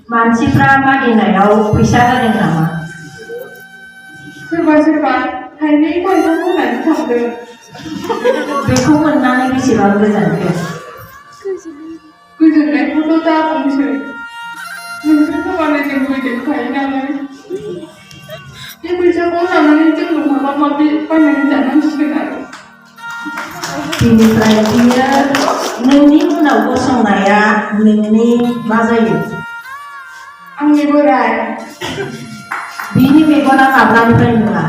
मानसिफ्रा मागिनायाव फैसा होदों नामा? सोरबा सोरबा थाइनै थाइथाम होनानै थांदों। बेखौ मोननानै बेसेबां गोजोनखो? गोजोननायखौथ' दा बुंसै नोंसोरथ' मालायजों फैजोबखायो नालाय बे फैसाखौ लानानै जोंबो माबा माबि बायनानै जानांसिगोन आरो। बेनिफ्राय बियो नोंनि उनाव गसंनाया नोंनि मा जायो? आंनि बोराय। बिनि मेगना माब्लानिफ्राय नुवा?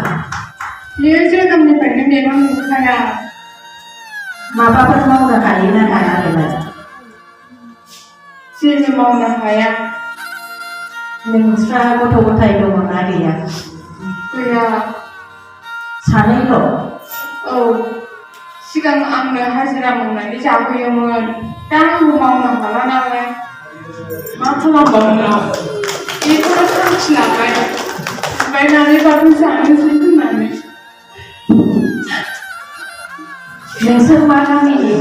बियो जोनोमनिफ्रायनो मेगन नुखाया। माबाफोर मावनो हायो ना हाया बेलाय? जेबो मावनो हाया। नोंस्रा गथ' गथाय दङ ना गैया? गैया। सानैल'? औ, सिगां आंनो हाजिरा मावनानै जाहोयोमोन। दा आंबो मावनो हाला नालाय मा खालामबावनो बेखौनो थांखि लाबाय बायनानैबाबो जानोसै होननानै। नोंसोर मा गामिनि?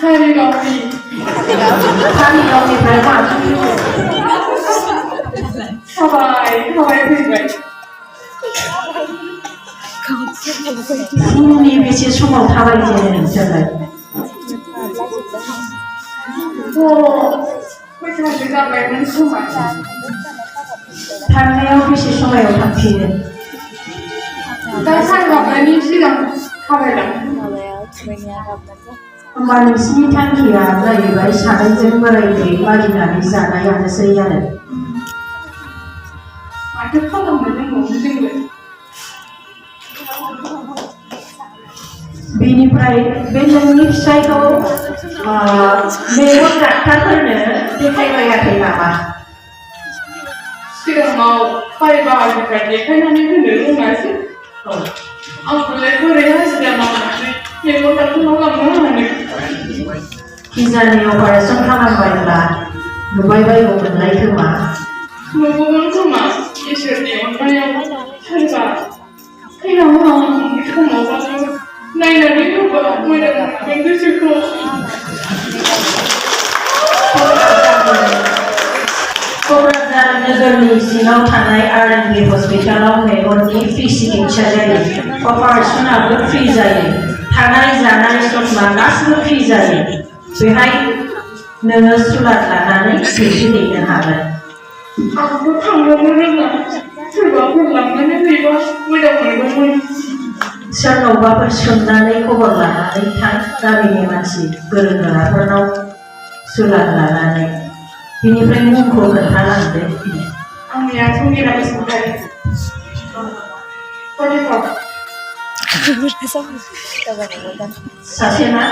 कारिगावनि। कारिगावनिफ्राय माजों फैयो? थाबाय फैबाय। फुंनि बेसे समाव थाबायजेनो नोंसोरलाय? फैसासो जाबायमोन खोमा। थांनायाव बेसे समायाव थांफिनो? दा सान हाबनायनि सिगां थाबायलाङो। होमबा नोंसिनि थांखिया जाहैबाय सानैजों बोराय बुरै मागिनानै जानायानोसै आरो। माथो खालामनो रोंबावनो जोंलाय। बेनिफ्राय बे नोंनि फिसाइखौ मेगन डाक्टारफोरनो देखायबायाखै नामा? सिगाङाव बाय बाहागिफ्रा देखायनानै होनो रोङासै। आंखौलाय बोरै हाजिरा मावनानै मेगन डाक्टारनाव लांनो हानो। किजानि अपारेसन खालामबायब्ला नुबाय बायगौमोनलाय खोमा। नुगौमोन खोमा इसोरनि अननायाव सोरबा थैनांहां समावबाबो नायनानै होबा मोजां मोनगोन गोसोखौ। क'क्राझार नोगोरनि सिङाव थानाय R&B हस्पिटालाव मेगननि फ्रि सिकित्सा जायो। अपारेसनाबो फ्रि जायो। थानाय जानाय ससमा गासिबो फ्रि जायो। बेहाय नोङो सुलाद लानानै दिन्थिहैनो हागोन। आंथ' थांनोनो रोङा। सोरबाफोर लांनानै हैबा मोजां मोनगौमोन। सोरनावबाफोर सोंनानै खबर लानानै थां गामिनि मानसि गोरों गोराफोरनाव सुलाद लानानै। बिनिफ्राय मुंखौ खोन्थालांदो। आंनिया संगिरा बसुमतारी। सासेना?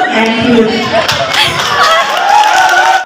Thank you.